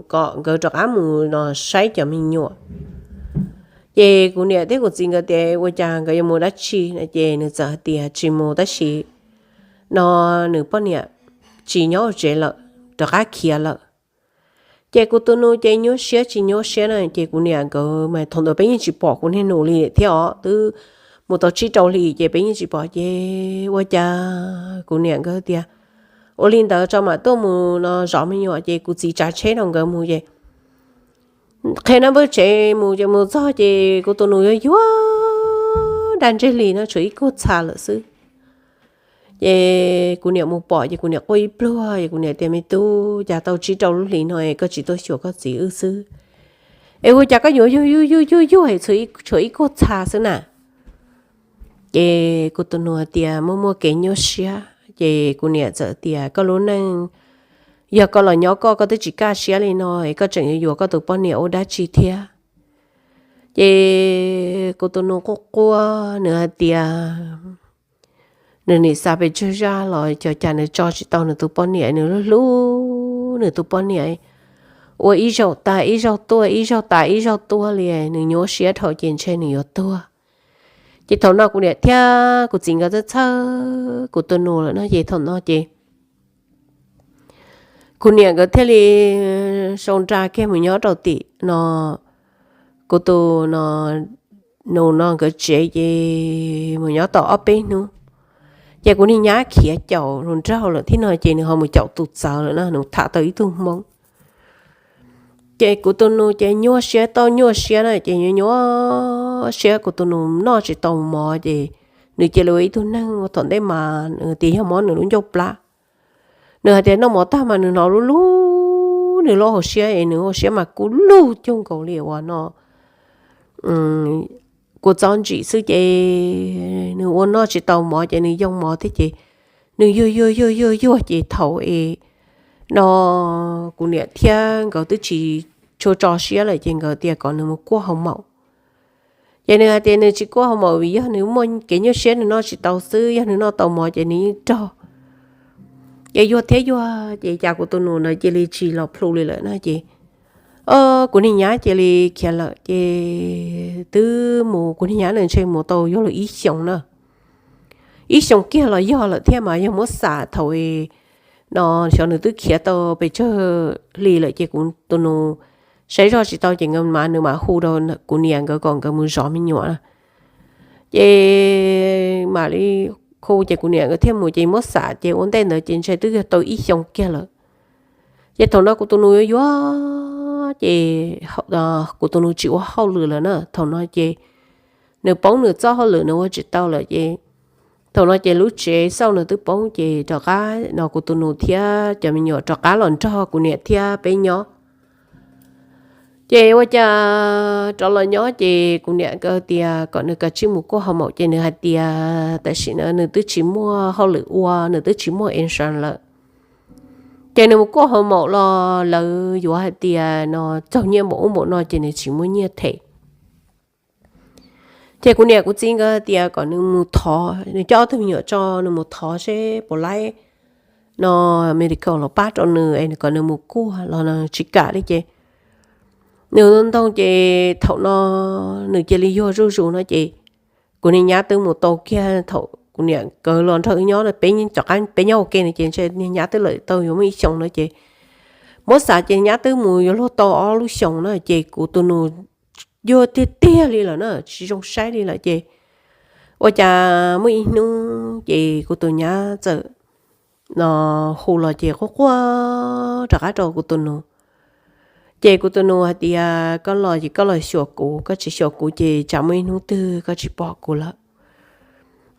kom nkawd rov qab mus no saib cov me nyuam. Ces kuv niam thiab kuv txiv nkawd tias ua cas nkawd yuav mus dab tsi no ces nws txawm hais tias tsis mus tab sis no nws poj niam tsis nyob hauv tsev lawm, rov qab khiav lawm. Ces kuv tus nus ces nyuaj siab tsis nyuaj siab na ces kuv niam nkawd mas thaum ntawd peb yeej tsis pom kuv niag nus li thiab os, twb mus tau tsib rau hlis ces peb yeej tsis pom ces ua cas kuv niam nkawd tias ua li ntawd tso mam tuaj mus no zov me nyuam ces kuv txiv tsav tsheb rau nkawd mus ces qhia nab npawb tsev mus ces mus txog ces kuv tus nus yuav yuav daj ntseg li no tshuav ib kauj txha lawm xwb. Ces kuv niam mus pom ces kuv niam quaj ib pluag es kuv niam tias me tub, cas tau tsib rau lub hlis no koj tsis tuaj xyuas koj txiv wb xwb, es ua cas koj yuav yuag yuag yuag yuag yuag tshuav ib kauj txha xwb na? Ces kuv tus nus tias muaj muaj kev nyuaj siab ces kuv niam txawm tias koj lub neej, yog koj los nyob koj, koj twb tsis kaj siab li no es koj tseem yuav yuav koj tus poj niam ua dab tsi thiab? Ces kuv tus nus quaj quaj nws hais tias nws nim xav pes tsawg zaj los cas nws tso tsis tau nws tus poj niam, nws hlub hlub nws tus poj niam, ua ib zaug tas ib zaug tuaj, ib zaug tas ib zaug tuaj li, nws nyuaj siab dhau ces ntshe nws yuav tuag. Ces thaum no kuv niam thiab kuv txiv nkawd txhawj txhawj kuv tus nus lawm no ces thaum no ces kuv niam nkawd thiaj li sau nra kiag mus nyob rau tim no kuv tus no nus no nkawd tsev ces mus nyob tau ob peb hnub ces kuv niag nyab khiav caum hluas nraug lawm thiab no ces nws ho mus caum tus txawv lawm no, nws tham tau ib tug Hmoob. Ces kuv tus nus ces nyuaj siab tau nyuaj siab na ces nyuaj nyuaj siab, kuv tus nus noj tsis tau mov ces nws cia li ua ib tug neeg ua thaum ntej mas nws tias yog mob nws lub ncauj plab. Nws hais tias noj mov tag mas nws hnov lub lub nws lub hauv siab es nws hauv siab mas kub lug cuag nkaus li uas no kua txob ntsim xwb ces nws ua noj tsis tau mov ces nws yoo mov thiab ces nws yuag yuag yuag yuag yuag ces thaum es no kuv niam thiab nkawd twb tsis tshua tso siab lawm ces nkawd tias kom nws mus kuaj hau maum. Ces nws hais tias nws tsis kuaj hau maum vim yog nws muaj kev nyuaj siab nws noj tsis tau xwb, yog nws noj tau mov ces nws yeej rog. Ces yuag thiab yuag ces cas kuv tus nus ntawd cia li tsis los plhu li lawm na ces kuv niag nyab cia li khiav lawm ces twb mus, kuv niag nyab nws ntshe mus tau yuav luag ib xyoos na, ib xyoos kiag los yog lawm thiab mas yog muab xam thaum no xyov nws twb khiav tau pes tsawg hli lawm ces kuv tus nus saib zoj tsis tau ces nkawd mas nws mam hu rau kuv niam nkawd kom nkawd mus zov me nyuam na. Ces mam li hu ces kuv niam nkawd thiaj mus ces muab xam ces ua ntej ntawd ces ntshe twb yog tau ib xyoos kiag lawm. Ces thaum no kuv tus nus yuav yuav ces kuv tus nus tsis ua hauj lwm lawm na, thaum no ces nws poob nws txoj hauj lwm nws ua tsis tau lawm ces thaum no ces lub tsev xauj nws twb poob ces rov qab no kuv tus nus thiab cov me nyuam rov qab los nrog kuv niam thiab peb nyob. Ces ua cas rov los nyob ces kuv niam nkawd tias kom nws kav tsij mus kuaj hau maum ces nws hais tias tam sim no nws twb tsis muaj hauj lwm ua, nws twb tsis muaj insurance lawm. Ces nws mus kuaj hau maum los lawv yuav hais tias no txaug nyiaj npaum ub npaum no ces nws tsis muaj nyiaj them. Ces kuv niam kuv txiv nkawd tias kom nws mus thov, nws coj ob tug me nyuam tso nws mus thov seb puas laib no medical los pab rau nws es kom nws mus kuaj los tsis kam li ces nws ntoo ces thaum no nws cia li yuag zuj zus no ces kuv niag nyab twb mus tau kiag, thaum kuv niam nkawd los nrog wb nyob peb rov qab peb nyob ua ke no ces ntshe niag nyab twb lawm tau yuav muaj ib xyoos no ces muab xav ces nyab twb mus yuav luag tau ob lub xyoos na ces kuv tus nus yuag tiag tiag li lawm na tsis zoo saib li lawm ces ua cas muaj ib hnub ces kuv tus nyab txawm no hu los ces quaj quaj rov qab rau kuv tus nus. Ces kuv tus nus hais tias, Koj los ces koj los xyuas kuv, koj tsis xyuas kuv ces tsam muaj ib hnub twg koj tsis pom kuv lawm.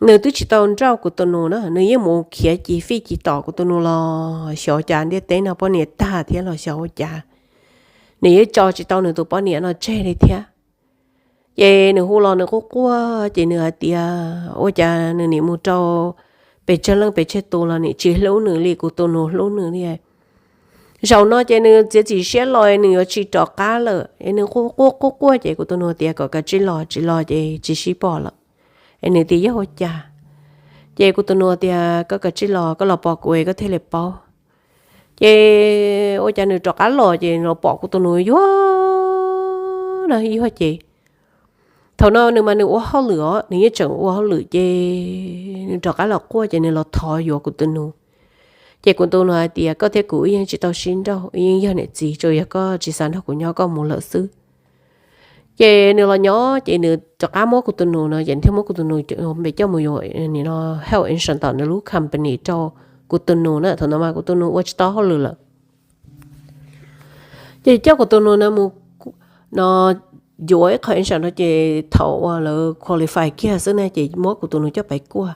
Nws twb tsis tau nrauj kuv tus nus na, nws yeej mus khiav ci fij ci tom kuv tus nus los xyov ua cas ntiaj teb no poj niam tag thiab los xyov ua cas, nws yeej tso tsis tau nws tus poj niam no tseg li thiab. Ces nws hu los nws quaj quaj ces nws hais tias ua cas nws nim mus rau pes tsawg leej pes tsawg tus los nim tsis hlub nws li, kuv tus nus hlub nws li. Zaum no ces nws txiav txim siab los nws yuav tsis rov qab lawm es nws quaj quaj quaj quaj ces kuv tus nus tias kom kav tsij los, tsis los ces tsis sib pom lawm. Es nws tias yog ua cas? Ces kuv tus nus tias koj kav tsij los, koj los pom kuv es koj thiaj li paub. Ces ua cas nws rov qab los ces los pom kuv tus nus yuag na yuag ces thaum no nws mas nws ua hauj lwm os, nws yeej tseem ua hauj lwm ces nws rov qab los quaj ces nws los thov yuav kuv tus nus. Ces kuv tus nus hais tias koj thiab kuv wb yeej tsis tau sib nrauj, wb yeej yog niam txiv, tsuas yog koj tsis xav nrog kuv nyob koj mus lawm xwb. Ces nws los nyob ces nws rov qab muab kuv tus nus no ces thiaj muab kuv tus nus npe coj mus yuav nim no health insurance tom nws lub company rau kuv tus nus na, thaum ntawd mas kuv tus nus ua tsis tau hauj lwm lawm. Ces coj kuv tus nus no mus no yuav ib qho insurance no ces thaum uas lawv qualify kiag xwb na ces muab kuv tus nus coj pais kuaj.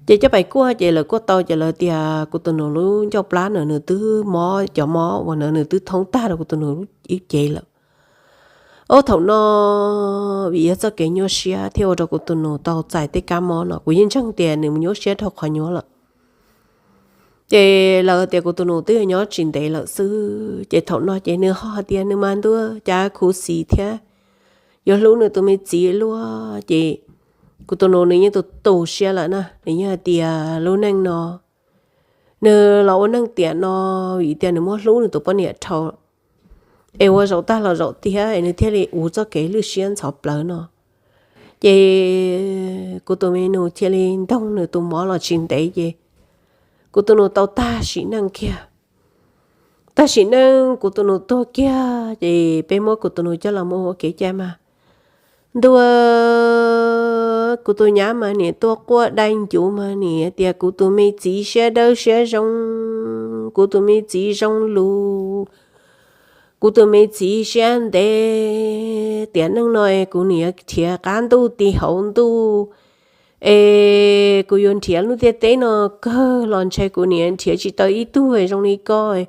Ces coj pais kuaj ces lawv kuaj tau ces lawv tias kuv tus nus lub ncauj plab na nws twb mob, cov mob uas na nws twb thoob tag rau kuv tus nus ib cev lawm. Ob thaum no vim yog txoj kev nyuaj siab thiaj ua rau kuv tus nus tau txais tej kab mob no, kuv yeej ntseeg tias nws mus nyuaj siab dhau qhov nyuaj lawm. Ces lawv tias kuv tus nus twb yuav nyob tsis ntev lawm xwb, ces thaum no ces nws ho hais tias nws mas ntuj cas khuv xim thiab, yuav hlub nws tus me txiv luaj. Ces kuv tus nus nws yeej tu tu siab lawm na, nws yeej hais tias lub neej no nws los ua neej tiam no vim tias nws muab hlub nws tus poj niam dhau, es ua zaum tag los zaum tiag es nws thiaj li ua txoj kev lwj siab ntxhov plawv no. Ces kuv tus me nus cia li ntoog nws tus mob los tsis ntev ces kuv tus nus tau tag sim neej kiag. Tag sim neej kuv tus nus tuag kiag ces peb muab kuv tus nus coj los mus ua kev cai mas ntua, kuv tus nyab mas nim tuaj quaj dai ncuv mas nim tias kuv tus me txiv siab dawb siab zoo, kuv tus me txiv zoo lus, kuv tus me txiv siab ntev, tiam neej no es kuv nim yuav nrhiav qab ntuj ti hauv ntuj, es kuv yuav nrhiav lub ntiaj teb no kawg los ntshe kuv nim nrhiav tsis tau ib tug zoo li koj.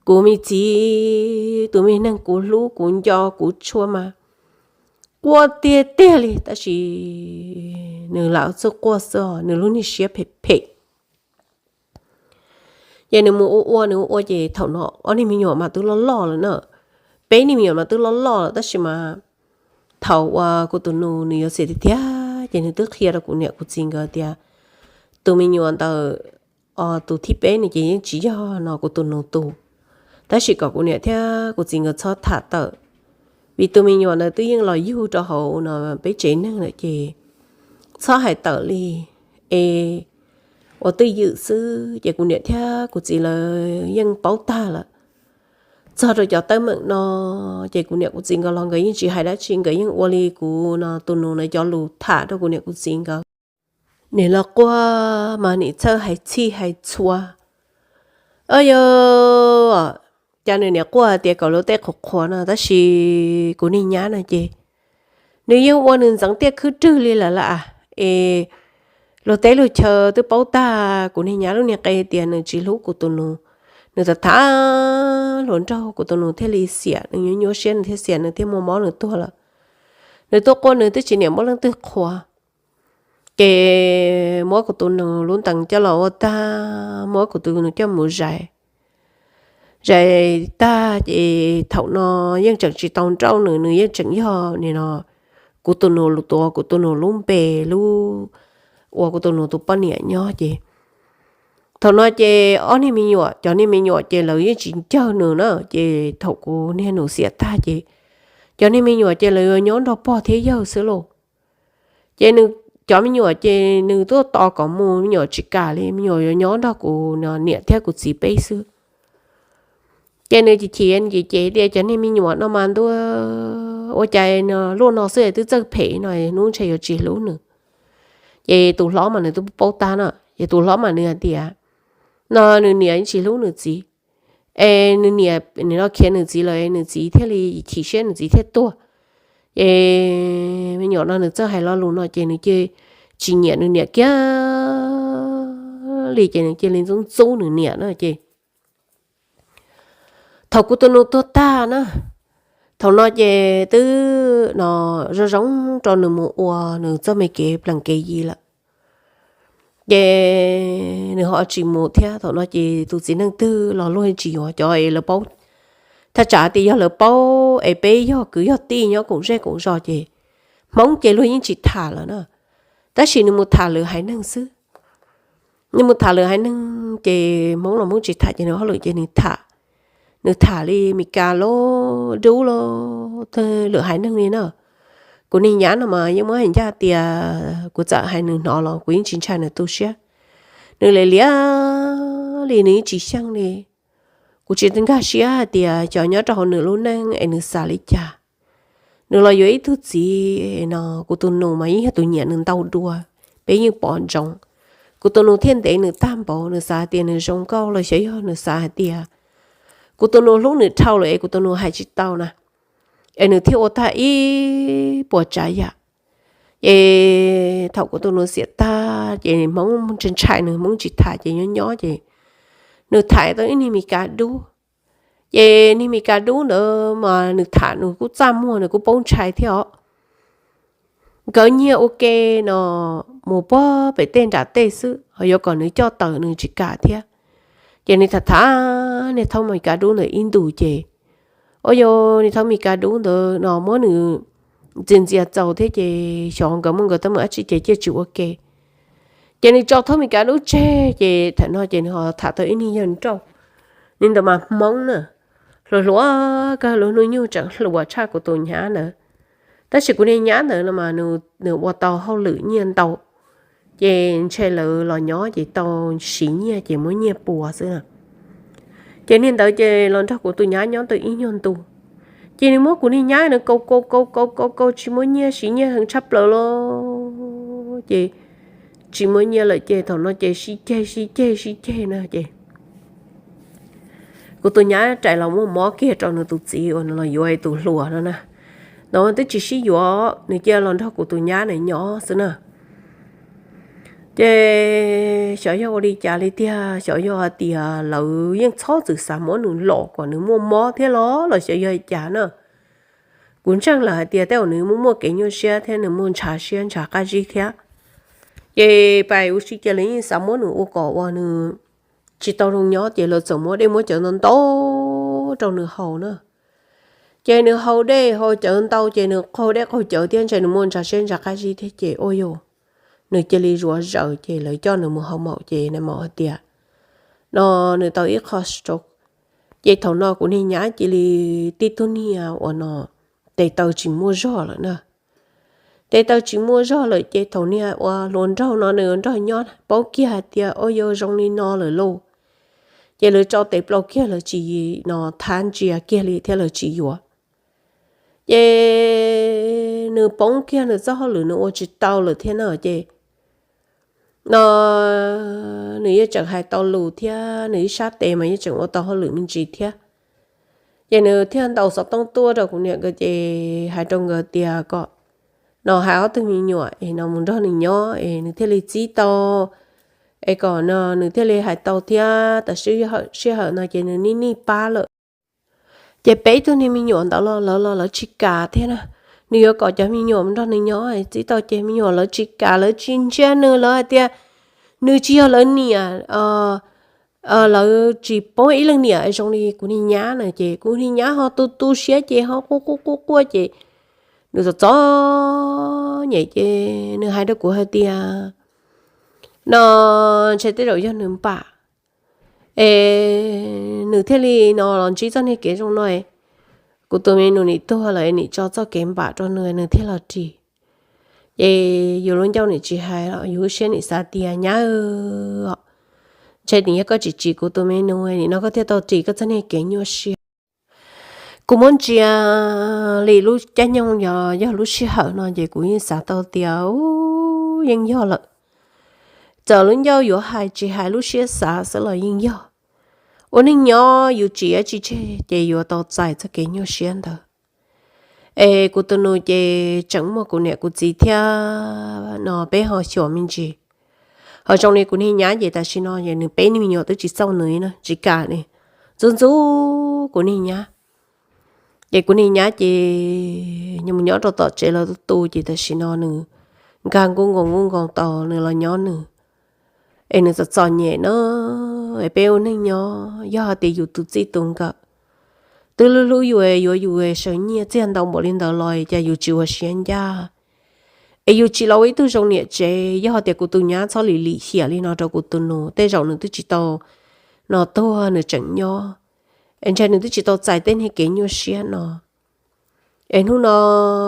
Kuv me txiv, tus me neeg kuv hlub kuv nco kuv tshua mas quaj tiag tiag li, tab sis nws lam txuj quaj xwb, nws lub niag siab phem phem. Ces nws mus ua ua nws ua ua ces thaum no ob niag me nyuam mas twb loj loj lawm na, peb niag me nyuam mas twb loj loj lawm tab sis mas thaum uas kuv tus nus nws yuav xiam tiag tiag ces nws twb qhia rau kuv niam kuv txiv nkawd tias tus me nyuam ntawd, tus thib peb no ces yeej tsis yog no kuv tus nus tus, tab sis kom kuv niam thiab kuv txiv nkawd txhob tham tawm, vim tus me nyuam ntawd twb yeej los yug rau hauv no peb tsev neeg lawm ces txhob hais tawm li, es ua twj ywm xwb. Ces kuv niam thiab kuv txiv lawv yeej paub tag lawm. Txog rau cov teeb meem no ces kuv niam kuv txiv nkawd los nkawd yeej tsis hais dab tsi, nkawd yeej ua li kuv no tus nus no cov lus tham rau kuv niam kuv txiv nkawd. Nim los quaj mas nim txhawj hais txhij hais txhua. Yog cas nws nim quaj tias kom luag tej qhuas qhuas no, tab sis kuv niag nyab no ces nws yeej ua nws ntxeev tiaj khwb rwg li lawm lauj. Es luag teb luag chaw twb paub tag kuv niag nyab lub niag qe tias nws tsis hlub kuv tus nus, nws tham tham hluas nraug kuv tus nus thiaj li xiam, nws nyuaj nyuaj siab nws thiaj xiam, nws thiaj muaj mob nws tuag lawm. Nws tuaj quaj nws twb tsis niam muab leej twg qhuas. Ces muab kuv tus nus lub ntees coj los ua tag, muab kuv tus nus coj mus zais. Zais tag ces thaum no yeej tseem tsis tau nrauj nws, nws yeej tseem yog nim no kuv tus nus lub tuav, kuv tus nus lub npe, lub, ua kuv tus nus tus poj niam nyob ces thaum no ces ob niag me nyuam, cov niag me nyuam ces lawv yeej tsis ncawg nws na, ces thaum kuv niag nus xiam tag ces cov niag me nyuam ces lawv yuav nyob nrog pog thiab yawg xwb lauj. Ces nws, cov me nyuam ces nws tuaj tos kom mus, me nyuam tsis kam li, me nyuam yuav nyob nrog kuv niam thiab kuv txiv peb xwb. Ces nws chim chim ces ces tias cov niag me nyuam no mas ntuj, ua cas no luaj no xwb twb txawj phem no, hnub ntshe yuav tsis hlub nws. Ces tus hlob mas nws twb paub tag no, ces tus hlob mas nws hais tias no nws niam tsis hlub nws txiv, Es nws niam nim no khiav nws txiv lawm, nws txiv thiaj li chim siab, nws txiv thiaj tuag. Ces me nyuam no nws txawj hais lo lus no ces nws cia tsis nyiam nws niam kiag li, ces nws cia li ntxub ntxub nws niam na ces thaum kuv tus nus tuag tag na, thaum no ces twb no zoo zoo rau nws mus ua nws txoj me kev plees kev yi lawm. Ces nws ho tsis mus thiab, thaum no ces tus txiv neej twg los luag tsis yuav, cov es lawv paub, thaj tsam tias yog lawv paub es peb yog kwv yog tij nyob koom zej koom zos ces Hmoob ces luag yeej tsis tham lawm na. Tab sis nws mus tham lwm haiv neeg xwb. Nws mus tham lwm haiv neeg ces Hmoob los Hmoob tsis tham ces nws hauj lwm ces nws tham, nws tham li Mis Kas los dub los lwm haiv neeg li na. Kuv niag nyab no mas yeej muab hais ncaj tias kuv txawm hais nws hnov los kuv yeej tsis ntshai nws tu siab. Nws li liab li nws yeej tsis xyeej li. Kuv tsis nkag siab hais tias xyov nyob rau hauv nws lub neej es nws xav li cas. Nws los yuav ib tug txiv no, kuv tus nus mas yeej yog tus nyiam nws ntau dua, peb yeej pom ntsoov. Kuv tus nus thiaj ntev nws tag npaum, nws xav hais tias nws zoo nkauj los xyov yog nws xav hais tias kuv tus nus hlub nws dhau lawm es kuv tus nus hais tsis tau na, es nws thiaj ua tag ib puas tsav yam. Ces thaum kuv tus nus xiam tag ces Hmoob ntshai ntshai nws, Hmoob tsis tham ces nyob nyob ces nws tham tau ib niag Mis Kas dub. Ces niag Mis Kas dub ntawd mas nws tham nws kuj txaj muag, nws kuj paub ntshai thiab os. Nkawd nyiag ua ke no mus puag pem tej nram tej xwb, ho yuav kom nws coj tawm nws tsis kam thiab. Ces nws tham tham niag thaub Mis Kas dub ntawd ib ntus ces, ua yog niag thaub Mis Kas dub ntawd no muab nws ntxias ntxias txaus thiab ces xyov nkawd muaj nkawd teeb meem dab tsi ces ciaj tsis ua ke. Ces nws tso thaub Mis Kas dub tseg ces thaum no ces nws ho tham tau ib niag yawg nrauj, niag ntawd mas Hmoob na, hluas hluas kawg, lub hnub nyoog tseem hluas tshaj kuv tus nyab ntawd. Tab sis kuv niag nyab ntawd no mas nws ua tau hauj lwm nyiaj ntau, ces ntshe lawv los nyob ces tau siv nyiaj ces muab nyiaj pua xwb na. Ces niag ntawd ces los nrog kuv tus nyab nyob tau ib nyuag ntu, ces nws muab kuv niag nyab nws kaus kaus kaus kaus kaus kaus tsis muaj nyiaj, siv nyiaj heev tshaj plaws los ces tsis muaj nyiaj lawm ces thaum no ces sib ceg sib ceg sib ceg na ces kuv tus nyab rais los muaj mob kiag rau nws tus txiv uas nws los yuav tus hluas no na. No twb tsis sib yuav, nws cia los nrog kuv tus nyab na nyob xwb na. Ces xyov yog ua li cas li tiag, xyov yog hais tias lawv yeej txhob txwm xav muab nws los kom nws muaj mob thiab los los xyov yog li cas na. Kuv ntseeg lawm hais tias tej zaum nws muaj muaj kev nyuaj siab thiab nws muaj ntshav siab ntshav qab zib thiab. Ces pais ua si ces lawv yeej xav muab nws ua kom uas nws tsis tau zoo nyob ces lawv txawm muab dej muab cawv ntau ntau rau nws haus na. Ces nws haus dej haus cawv ntau ces nws qaug dej qaug cawv thiab ntshe nws muaj ntshav siab ntshav qab zib thiab ces ua yus, nws cia li zuav zaws ces lawv coj nws mus hauv maum ces nais maum hais tias no nws tau ib qho stroke. Ces thaum no kuv niag nyab cia li tib tug niag uas no tes taw tsis muaj zog lawm na. Tes taw tsis muaj zog lawm ces thaum niag uas hluas nraug no nws nrog nyob paub kiag hais tias ua yus zoo li no lawm lauj, ces lawv tso tes plaus kiag lawv tsis no thab ntsia kiag li thiab lawv tsis yuav. Ces nws poob kiag nws txoj hauj lwm nws ua tsis tau lawm thiab no ces no nws yeej tseem hais tau lus thiab nws ib sab tes mas yeej tseem ua tau hauj lwm me ntsis thiab. Ces nws thiaj ntaus xov tooj tuaj rau kuv niam nkawd ces hais rau nkawd tias kom no hais ob tug me nyuam es no mus nrog nws nyob es nws thiaj li txib tau, es kom no nws thiaj li hais tau thiab tam sim sij hawm no ces nws nij nij pab lawm. Ces peb tug niag me nyuam ntawd los lawv los lawv tsis kam thiab na. Nws yuav kom cov me nyuam mus nrog nws nyob txib tau ces me nyuam lawv tsis kam, lawv tsis ntsia nws, lawv hais tias nws tsis yog lawv niam, lawv tsis poob ib leeg niam zoo li kuv niag nyab na. Ces kuv niag nyab ho tu tu siab ces ho quaj quaj quaj quaj ces nws txom txom nyem ces nws hais rau kuv hais tias no ntshe tej zaum yog nws npam es nws thiaj li no los ntsib txoj niag kev zoo no. Kuv tus me nus nim tuag lawm nim tso txoj kev npam rau nws, nws thiaj los ris. Ces yus lub ncauj nim tsis hais los yus lub siab nim xav tias nyab, ntshe nim yog koj tsis ris kuv tus me nus nim no koj thiaj tau ris koj txoj niag kev nyuaj siab. Kuv muab ntsia li lub caij nyoog yog, yog lub sij hawm no ces kuv yeej xav tau tias yeej yog lawm. Txawm lub ncauj yuav hais tsis hais lub siab xav xwb los yeej yog. Ua neej nyob yus tsim dab tsi tseg ces yuav tau txais txoj kev nyuaj siab ntawd. Es kuv tus nus ces tseem muaj kuv niam kuv txiv thiab no peb ho xyuas me ntsis. Ho zoo li kuv niag nyab ces tam sim no es nws peb niag me nyuam twb tsis txaus nws na, tsis kam li, ntxub ntxub kuv niag nyab. Ces kuv niag nyab ces nws mus nyob rau tom tsev los tu ces tam sim no nws nkag nkuj nkoos nkuj nkoos tau nws los nyob nws. Es nws txom txom nyem no, es peb ua neej nyob yog hais tias yus tus txij tus nkawm twb hlub hlub yus, yuav yus sawv nyiaj txiag ntau npaum li ntawd los cas yus tsis ua siab ncaj, es yus tsis los ua ib tug zoo niam tsev. Yog hais tias kuv tus nyab txhob lim lim hiam li no rau kuv tus nus, tej zaum nws twb tsis tau no tuag nws tseem nyob, es ntshai nws twb tsis tau txais tej niag kev nyuaj siab no. Es hnub no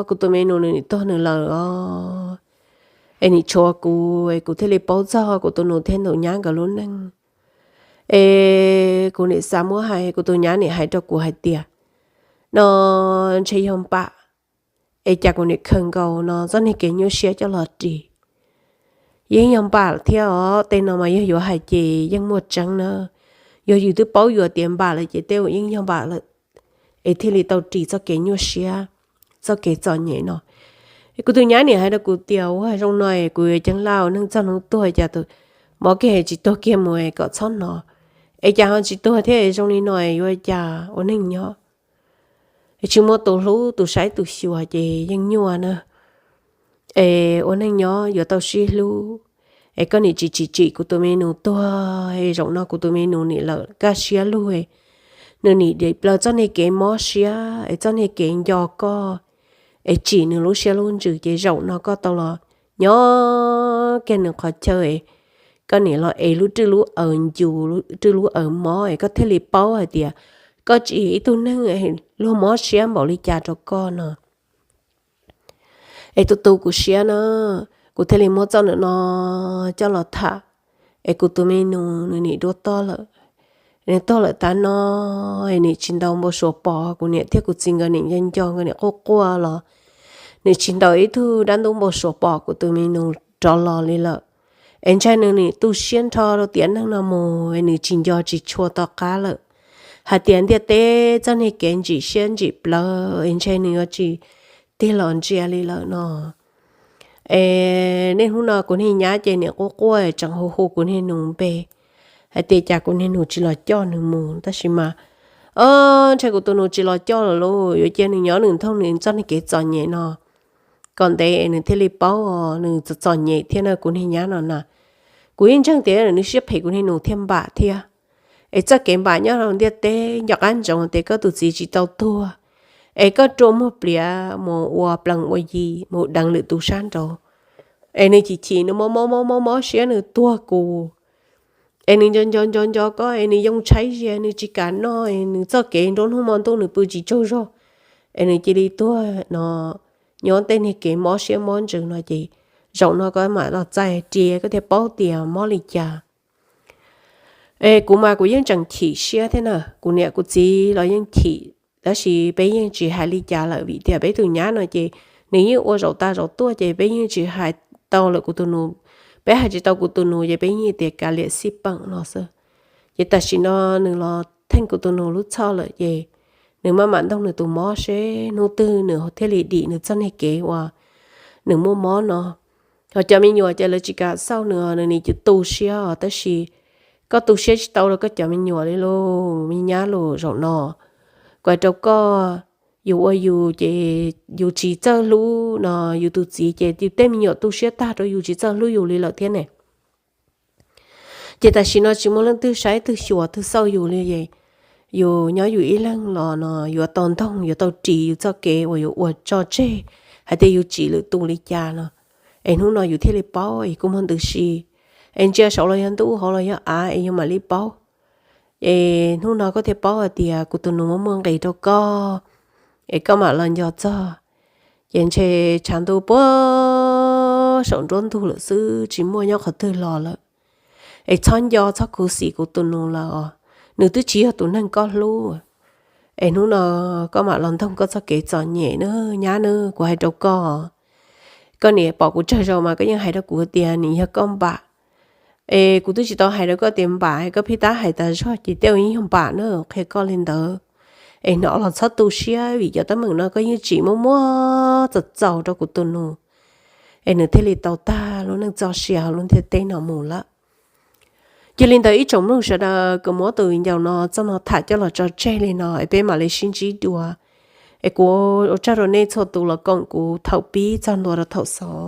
kuv tus me nus nws nim tuag nws lawm os, es nim tshuav kuv es kuv thiaj li paub txog kuv tus nus thiab nws nyab nkawd lub neej. Es kuv nim xav muab hais, kuv tus nyab nim hais rau kuv hais tias no ntshe yog npam, es cas kuv nim khaws nkaus no txoj niag kev nyuaj siab coj los ris. Yeej yog npam thiab os, tej no mas yog yuav hais ces yeej muaj tseeb na. Yog yus twb paub yuav tias npam lawm ces tej zaum yeej yog npam lawm, es thiaj li tau ris txoj kev nyuaj siab, txoj kev txom nyem no. Es kuv tus nyab nim hais rau kuv tias ua zoo no es kuv yuav ceeb laj ua neej txog hnub tuag cas tus mov kiag tsis tuag kiag mus kom txhob hnov, es cas ho tsis tuag thiab zoo li no es yuav cas ua neej nyob. Es tsis muaj tus hlub tus saib tus xyuas ces yeej nyuaj na. Es ua neej nyob yuav tau sib hlub. Es koj nim tsis tsim tsim kuv tus me nus tuag, es zaum no kuv tus me nus nim lawm kaj siab lug, nws nim dim plaws txoj niag kev mob siab es txoj niag kev nco koj, es tsim nws lub siab lub ntsws ces zaum no koj tau los nyob kiag nws qhov chaw, koj nim los ev lub rwj lub aws ncus, lub rwj lub aws mob es koj thiaj li paub hais tias koj tsis yog ib tug neeg luag mob siab npaum li cas rau koj no. Es tu tu kuv siab na, kuv thiaj li muab txoj ntawm no coj los tham. Es kuv tus me nus nws nim duab toj lawm, nws tuag lawm tas no, es nim tsis ntaus npau suav pom, kuv niam thiab kuv txiv nkawd nim nco nco nkawd nim quaj quaj los nws tsis ntaus ib tug dab ntub npau suav pom kuv tus me nus rov los li lawm. Es ntshai nws nim tu siab nrho rau tiam neej no mus es nws tsis nco tsis tshua tom qab lawm, hais tias ntiaj teb txoj niag kev ntsim siab ntsim plawv es ntshai nws yuav tsis tig los ntsia li lawm no. Es niaj hnub no kuv niag nyab ces nim quaj quaj tseem hu hu kuv niag nus npe, hais tias cas kuv niag nus tsis los coj nws mus, tab sis mas o, ntshai kuv tus nus tsis los coj lawm lauj, yuav cia nws nyob nws nthoob nws txoj niag kev txom nyem no kom ntev es nws thiaj li paub os, nws txom txom nyem thiab na kuv niag nyab no na. Kuv yeej ntseeg tias nws siab phem kuv niag nus thiaj npam thiab. Es txoj kev npam nyob rau ntiaj teb nco qab ntsoov tias koj tus txiv tsis tau tuag, es koj rua muag pliav mus ua plees ua yi mus deev lwm tus sab nraud, es nws chim chim nws mob mob mob mob mob siab nws tuag kuv, es nws nco nco nco nco koj es nws yoo tshaib zias nws tsis kam noj es nws txoj kev nruab hnub hmo ntuj nws pw tsis tsaug zog, es nws cia li tuag no. Nyob tej niag kev mob siab mob ntsws no ces zaum no koj mam los txais ris koj thiaj paub tias mob li cas. Es kuv mas kuv yeej tseem chim siab thiab na, kuv niam kuv txiv los yeej chim, tab sis peb yeej tsis hais li cas lawm vim tias peb tus nyab no ces nws yeej ua zaum tas zaum tuaj ces peb yeej tsis hais tau lawm kuv tus nus. Peb hais tsis tau kuv tus nus ces peb yeej tias kav liam xij peem no xwb. Ces tam sim no nws los theej kuv tus nus lub txhoj lawm ces nws maj mam ntoog nws tus mob seb hnub twg nws thiaj li dim nws txoj niag kev uas nws muaj mob no. Ho cov me nyuam ces lawv tsis kam xauj nws, nws nim tu siab os, tab sis koj tu siab tsis tau rau koj cov me nyuam li lauj me nyab lauj. Zaum no kuv hais rau koj, yus ua yus ces yus tsis txawj hlub no yus tus txiv ces yus tej me nyuam tu siab tag rau yus tsis txawj hlub yus li lawm thiab ne. Ces tam sim no tsis muaj leej twg saib twg xyuas twg xauj yus li es yus nyob yus ib leeg los no yuav tau ntoog yuav tau ris yus txoj kev uas yuav ua tso tseg hais tias yus tsim lwm tus li cas no. Es hnub no yus thiaj li paub es kuj muaj ntws si, es ntsia saud los yog ntuj hauv los yog av es yus mam li paub. Es hnub no koj thiaj paub hais tias kuv tus nus muaj muaj nqis rau koj, es koj mam los nco txog. Ces ntshe tshav ntuj puag saum nruab ntug lawm xwb tsis muaj nyob qhov twg los lawm. Es txhob nco txhob khuv xim kuv tus nus lawm os, nws twb tsis yog tus neeg koj hlub. Es hnub no koj mam los ntoog koj txoj kev txom nyem na nyab na, kuv hais rau koj. Koj niam pom kuv tsawg zaus mas koj yeej hais rau kuv tias nim yog koj npam. Es kuv twb tsis tau hais rau koj tias npam, koj pheej tab hais tas zog ces tej ua yeej yog npam na, qhia koj li ntawd. Es hnov los txhob tu siab vim cov teeb meem no koj yeej tsim muaj muaj txaus txaus rau kuv tus nus, es nws thiaj li tau tag lub neej txoj sia hauv lub ntiaj teb no mus lawm. Cia li ntawd ib tsoom mloog sawv daws, kuv muab tus viv ncaus no txoj no tham coj los tso tseg li no es peb mam li sib ntsib dua. Es kuv ua tsaug rau nej txhua tus los koom kuv thaum pib txog ntua rau thaum xaus.